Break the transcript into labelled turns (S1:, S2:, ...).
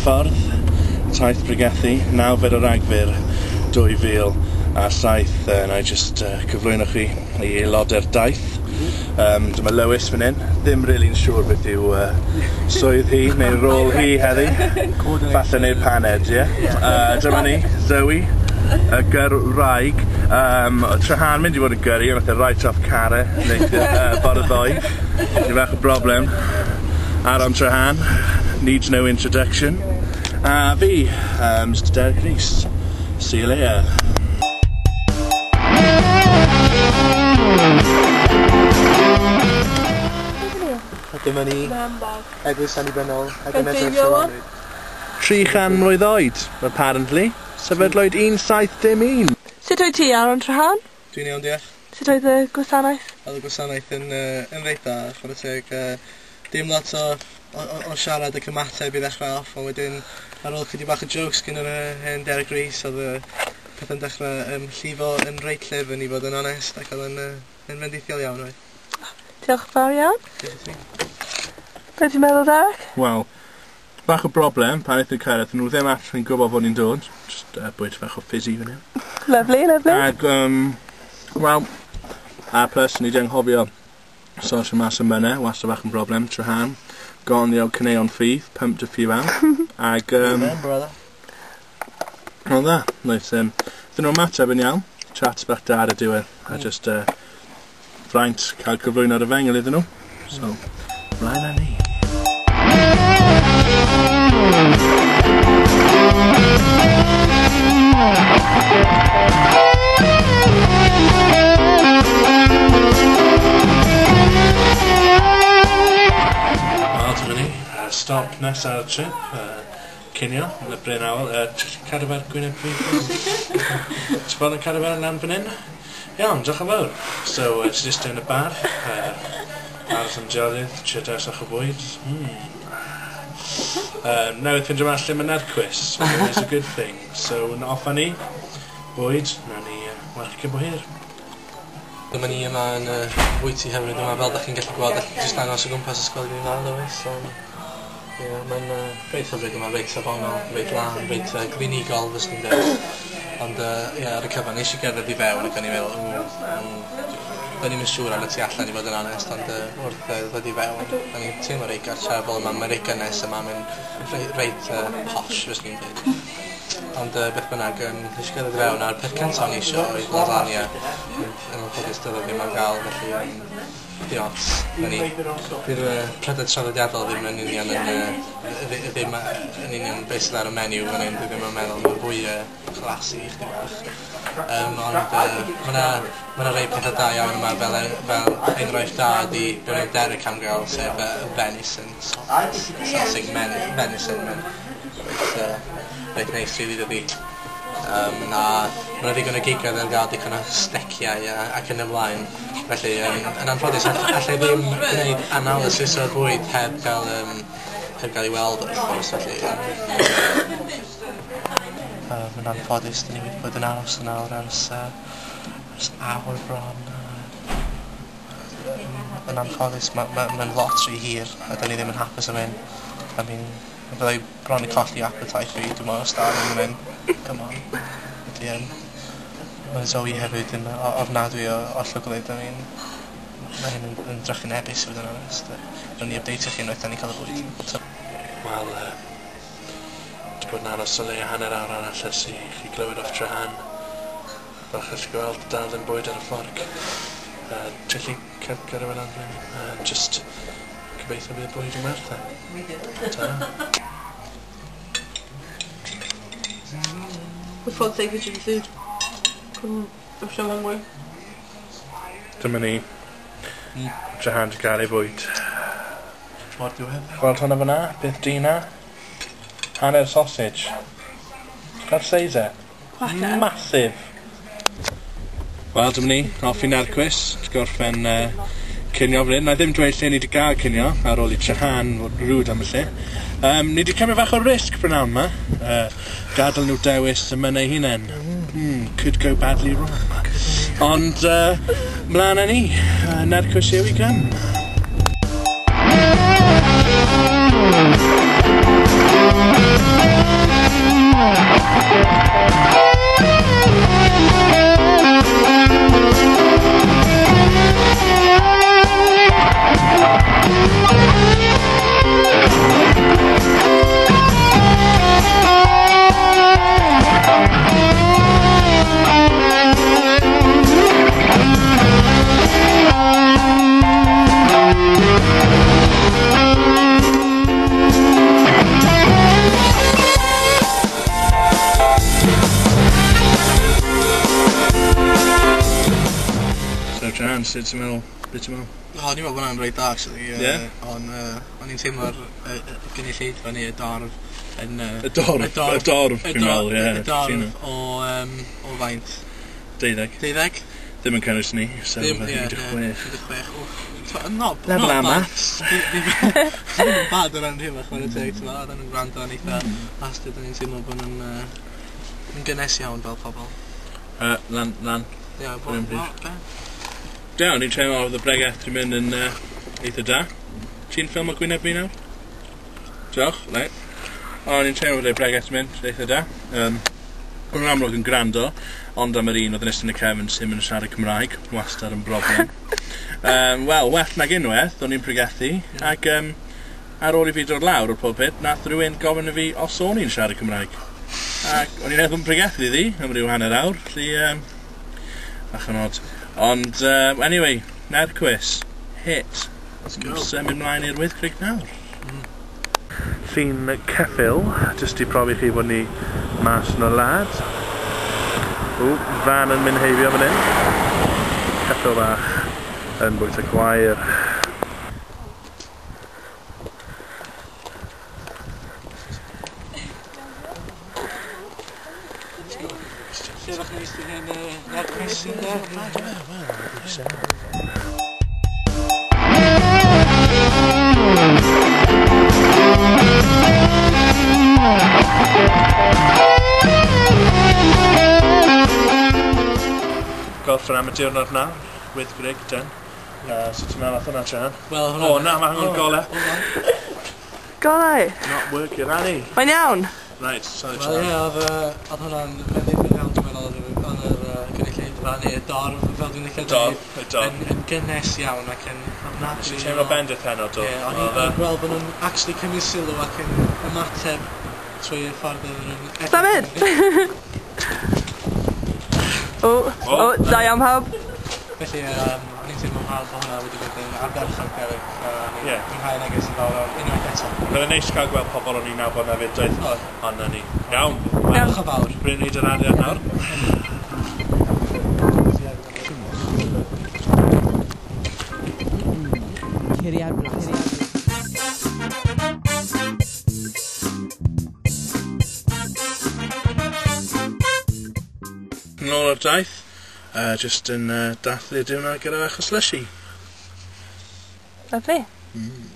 S1: ffordd, taith bregethu, 9fed o Ragfyr 2007. Na i jyst cyflwyno chi i aelodau'r daith. Dyma Lewis fan hyn, ddim really'n siŵr beth yw swydd hi neu rôl hi heddi. Falle neud paned, ie? Dyma ni, Zoe, y gyrwraig. Trahan mynd i fod yn gyrru, ond nath e write off car e bore ddoe. Tipyn bach o broblem. Aaron Trahan, needs no introduction. A fi, Mr Derek Rees. See you later.
S2: A dyma ni, Eglwys Annibynnol, Ebenezer Trelawnyd.
S1: 300 mlwydd oed, apparently. Sefydlwyd 1701.
S3: Sut wyt ti, Aaron Trahan?
S2: Dwi'n iawn, diolch.
S3: Sut oedd y gwasanaeth?
S2: Oedd y gwasanaeth yn reit dda, chwarae teg. Dim lot o siarad ac ymateb i ddechrau off, ond wedyn ar ôl chydig bach o jokes gan yr hen Derek Rees, oedd y pethau'n dechrau llifo yn reit llyfn i fod yn onest, ac oedd yn fendithiol iawn oedd.
S3: Diolch yn fawr iawn.
S2: Diolch i ti.
S3: Be ti'n meddwl, Derek?
S1: Wel, bach o broblem pan aethon nhw cyrraedd, nhw ddim actually'n gwybod fod ni'n dod. Just bwyd bach o fizzy fan hyn.
S3: Lovely, lovely.
S1: Ag, wel, a plus ni 'di anghofio sortio mas y mynau, wastad bach yn broblem, Trahan. Got on the old caneuon ffydd, pumped a few out. Ag,
S2: Amen, brother.
S1: Wel dda, nice. Ddyn nhw'n ymateb yn iawn, chat bach da ar y diwedd, a just fraint cael cyflwyno'r efengyl iddyn nhw. So, mlaen â ni. Wel, dyma ni, stop nesa ar y trip, cinio yn y Bryn Awel, cadw fer gwyneb fi. Ti'n bod yn cadw fer lan fan hyn? Iawn, diolch yn fawr. So, ti jyst yn y bar, aros am diodydd, trio dewis o'ch o bwyd. Newydd ffindio mas lle mae Nercwys, which is a good thing. So, yn off â ni, bwyd, nawn ni weld chi cyn bo hir.
S2: Dyma ni yma yn y bwyty hyfryd yma, fel dach chi'n gallu gweld, dach chi jyst dangos o gwmpas ysgol i ni dda, Lewis. Ie, mae'n reit hyfryd yma, reit safonol, reit lan, reit glinigol, fyswn i'n dweud. Ond ie, ar y cyfan, nes i gerdded i fewn ac o'n i'n meddwl, o'n i'm yn siŵr ar y tu allan i fod yn onest, ond wrth ddod i fewn, o'n i'n teimlo reit gartrefol yma, mae'n reit gynnes yma, mae'n reit posh, fyswn i'n dweud. Ond beth bynnag, nes i gerdded i fewn a'r peth cyntaf o'n i isio oedd lasagna. Yn anffodus doedd o ddim ar gael, felly dim ots. Dy'r prydau traddodiadol ddim yn union yn ddim yn union beth sydd ar y menu fan hyn, dwi ddim yn meddwl, mae'n fwy classy chdi bach. Ond ma' 'na rei pethau da iawn yma, fel enghraifft da ydi be mae Derek am gael, sef venison sausage venison, mae'n reit neis rili dydi. A ma' 'na ddigon o gigoedd ar gael, digon o steciau ac yn y blaen. Felly, yn anffodus, allai ddim gwneud analysis o'r bwyd heb gael ei weld, wrth gwrs, felly. Mae'n anffodus, dyn ni wedi bod yn aros yn awr ers awr bron. Yn anffodus, mae'n lot rhy hir, a dyn ni ddim yn hapus am hyn. I mean, byddai bron i colli appetite fi, dwi'n meddwl, starving yn hyn. Come on. Felly, mae Zoe hefyd yn ofnadwy o llyglyd. I mean, mae hyn yn drychinebus i fod yn onest. Rwy'n ni updateio chi unwaith da ni'n cael y bwyd.
S1: Wel, wedi bod yn aros o leia hanner awr arall ers i chi glywed off Trahan. Fel chi'n gallu gweld, dal ddim bwyd ar y fforc. Tilly, gyrru fe lan fan hyn. Just gobeithio bydd y bwyd yn werth e. Ta-ra.
S3: We thought they could eat food. I'm so hungry.
S1: Dyma ni. Trahan 'di gael ei bwyd.
S2: Mor diwedd.
S1: Gweld hwnna fyna? Beth di na? Hanner sausage. Cael seis e?
S3: Cracker.
S1: Massive. Wel, dyma ni, off i Nercwys, gorffen cinio fan hyn. Na i ddim dweud lle ni wedi gael cinio, ar ôl i Trahan fod rude am y lle. Ni wedi cymryd bach o risg prynhawn yma. Gadael nhw dewis y mynau hunain. Could go badly wrong. Ond mlaen â ni, Nercwys here we come. Sut ti'n meddwl? Beth ti'n meddwl?
S2: O, ni'n meddwl bod hwnna'n reit da, actually.
S1: Yeah?
S2: Ond o'n i'n teimlo'r gynulleidfa ni, y dorf yn...
S1: Y dorf? Y dorf, dwi'n meddwl, ie.
S2: Y dorf o faint?
S1: 12.
S2: 12?
S1: Ddim yn cynnwys ni, sef
S2: 16. 16, wff. Not
S3: Lefel A maths.
S2: Ddim yn bad o ran rhywbeth, chwarae teg, ti'n meddwl, oedden nhw'n gwrando yn eitha astud, o'n i'n teimlo bod nhw'n gynnes iawn fel pobl.
S1: Lan, lan.
S2: Ie, bo,
S1: Da, o'n i'n teimlo oedd y bregeth yn mynd yn eitha da. Ti'n ffilm o gwyneb fi nawr? Diolch, reit. O'n i'n teimlo bod y bregeth yn mynd eitha da. O'n nhw'n amlwg yn gwrando, ond am yr un oedd yn eistedd yn y cefn sy'n mynd yn siarad Cymraeg, wastad yn broblem. Wel, well nag unwaith, o'n i'n pregethu, ac ar ôl i fi dod lawr o'r pulpit, nath rhywun gofyn i fi os o'n i'n siarad Cymraeg. Ac o'n i'n meddwl yn pregethu iddi am ryw hanner awr, felly bach yn od. Ond, anyway, Nercwys, hit.
S2: Let's go.
S1: Symud ymlaen i'r Wyddgrug nawr. Llun ceffyl, jyst i profi chi bod ni mas yn y wlad. O, fan yn mynd heibio fan hyn. Ceffyl bach yn bwyta gwair.
S2: Lle fach neis di hyn Nercwys yn
S1: Gorffen am y diwrnod nawr, Wyddgrug, done. Sut ti'n meddwl ath hwnna, Sian?
S2: Wel, hwnna...
S1: O, na, mae hwnna'n golau.
S3: Golau!
S1: Not working, Annie.
S3: Mae'n iawn.
S1: Right, sorry, Sian.
S2: Wel, ie, oedd hwnna'n ddifyr iawn, dwi'n meddwl, oedd yr gynulleidfa neu y dorf, fel dwi'n licio
S1: dweud,
S2: yn gynnes iawn ac yn ofnadwy.
S1: Nes i teimlo bendith heno, do.
S2: Ie, o'n i'n gweld bod nhw'n actually cymryd sylw ac yn ymateb trwy y ffordd oedden nhw'n...
S3: Dafydd! O, o, da iawn pawb.
S2: Felly, o'n i'n teimlo'n falch bod hwnna wedi bod yn ardderchog, Derek. Ie. Mwynhau neges yn fawr o'r unwaith eto.
S1: Mae'n neis cael gweld pobl o'n i'n nabod hefyd, doedd?
S2: Oedd.
S1: Ond na ni. Iawn.
S2: Diolch yn fawr.
S1: Bryn ni dy'r arian nawr.
S4: Curiad Blas.
S1: Nôl o'r daith, just yn dathlu diwrnod gyda bach o slushy.
S3: Lovely.
S1: Mm.